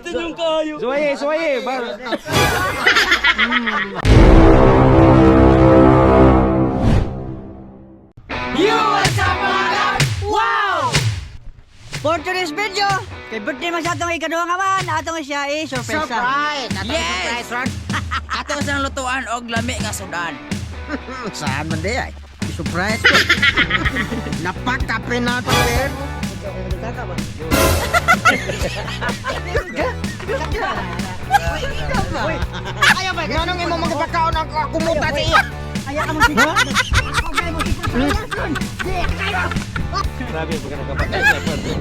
Pati yung kayo. Suwaye, suwaye. For today's video, kay birthday man sa atong ikaduhang amahan, atong siya i surprise. Surprise! Atong Yes! surprise ron. Ato sang lutuan og lami nga sudan. Saan man di ay? Surprise ko. Napakape na to, eh. Ayaw ba? Nganong imo magpakaon ang kumuta sa iya? Ayaw ka mo si. Grabe, pagka nakapatay sa birthday.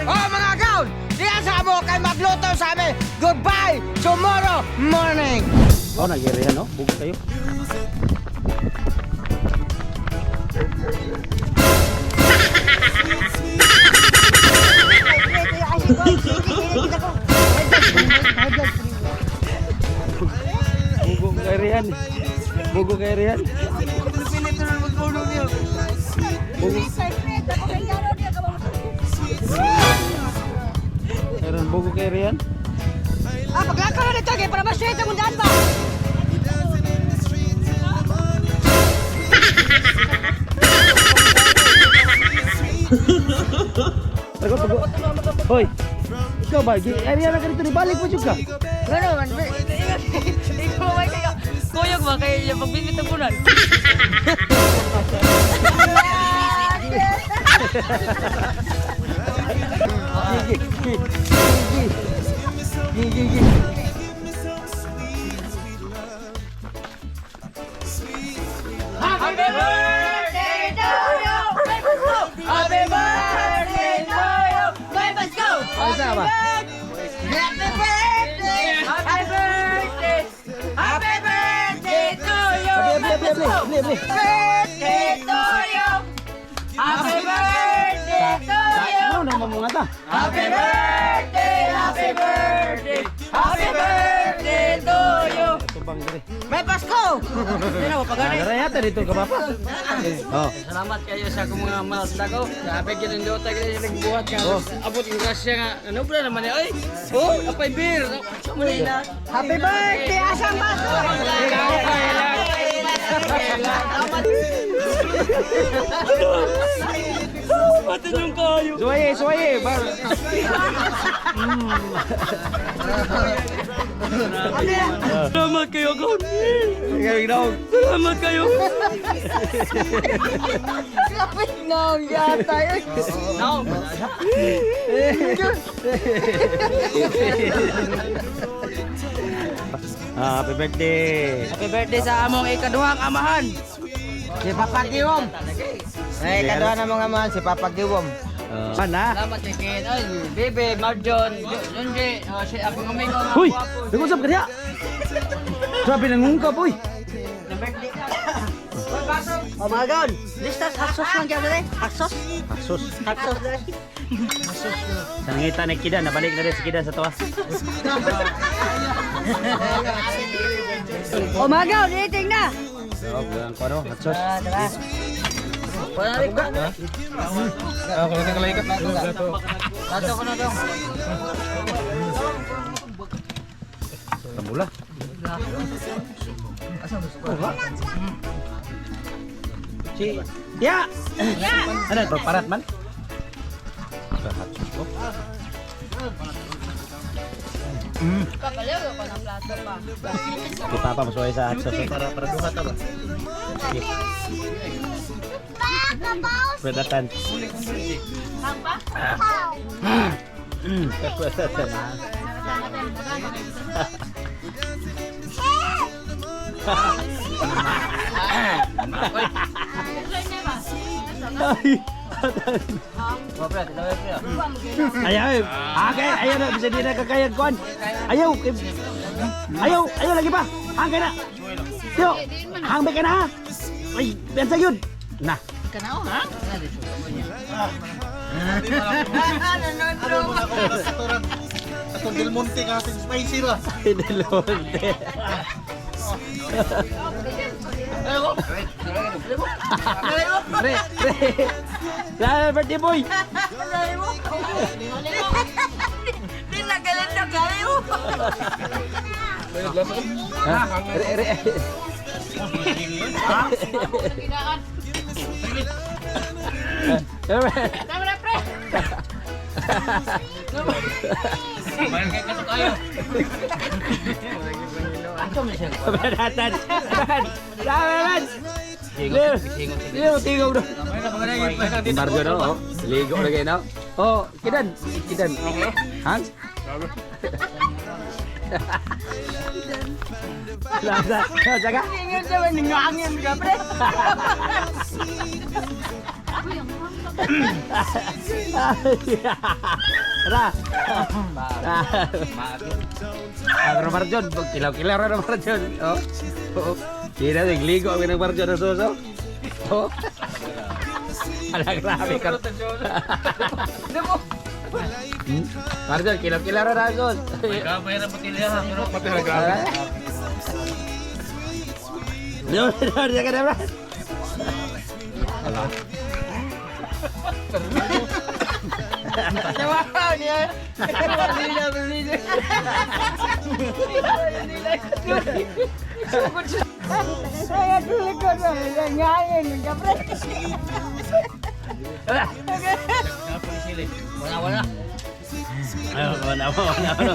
Oh mga kaon! Diyan sa amo kay magluto sa amin. Goodbye tomorrow morning. Oh, nagyarihan, no? Bugo kayo. Bugo kay Rihan. Bugo kay Rihan. Bugo. Meron bugo kay Rihan. Ah, paglakaw na dito kay para ma-straight ang daan ba? Tago, tago. Hoy. Ikaw ba? Area na ka dito. Balik mo jud ka. Gano man. Ikaw may kayo. Kuyog ba kay yung pagbibit ang bulan? Gigi. Gigi. Gigi. Gigi. Happy birthday to you! Happy birthday to you! Let's go! Asa ba? Happy birthday! Happy birthday! Happy birthday to you! Abli, abli, abli, abli, abli. Birthday to you! Happy birthday to you! Ano na mga ta? Happy birthday! Happy birthday! Happy birthday to you! Tubang dire. May Pasko! Sino ba pagani? Nagara yata dito ka papa. Oh. Salamat kayo sa akong mga mahal sa dako. Grabe gyud ang dota gyud nagbuhat nga. Oh. Abot yung grasya nga. Ano ba naman eh? Ay! Oh, apay beer. Sa mo na. Happy birthday asang baso. Pati yung kayo. Suwaye, suwaye. Salamat kayo, God. Ikaw daw. Salamat kayo. Grabe no, yata yun. No. Ah, happy birthday. Happy birthday sa among ikaduhang amahan. Si Papa Giwom. Eh, kaduha na mga mahal si Papa Giwom. Ana. Salamat kay Ken. Ay, Bebe, Marjon, Junji, oh, si akong amigo nga Huy, gwapo. nag-usap ka diha. Grabe nangungkap, uy. Oh mga gaon, listas hot sauce lang gyud dere. Hot sauce. Asus. Hot sauce dere. Sangita ni Kidan, nabalik na rin si Kidan sa tuwa. Oh mga gaon, eating na. Oh, ang kuno, hot sauce. Ah, diba? Tato ko na dong. Tambula. Si Ya. Ya. Ano ito, parat man? Sa hot sauce ko. Kakalaw ko ng plato pa. Si Papa masuway sa hot sauce. Para duha ta ba? Pwedatan. Pwedatan. Ay. Ayaw, eh. Okay, ayaw na, bisa di na kakayag kuan. Ayaw, eh, ayaw, ayaw lagi pa. Hangkay na. Tiyo, hangkay ka na ha. Ay, bensa yun. Na. Atong Del Monte ka ating spicy ra. Del Monte. Re, re. Salamat, birthday boy. Di na galit na kayo. Ha? Re, re. Tama na, pre. Banatan. Ban. Salamat. Leo, Leo, tingog do. Barjo no, oh. Ligo lagi no. Oh, kidan, kidan. Hang? Lasa, lasa ka? Ingat sa nangangin ka, pre. Ra. Agro Barjon, kilaw-kilaw ra na Barjon. Oh. Oh. Kira nagligo ang ng Barjon na suso. Oh. Ala grabe ka. Barjon, kilaw-kilaw ra na sos. Grabe. No, no, no, ka na ba? Tawa niya. Nila, nila. Kaya tulikod na, nangangin ka, pre. Wala, wala. Ay, wala, wala, wala.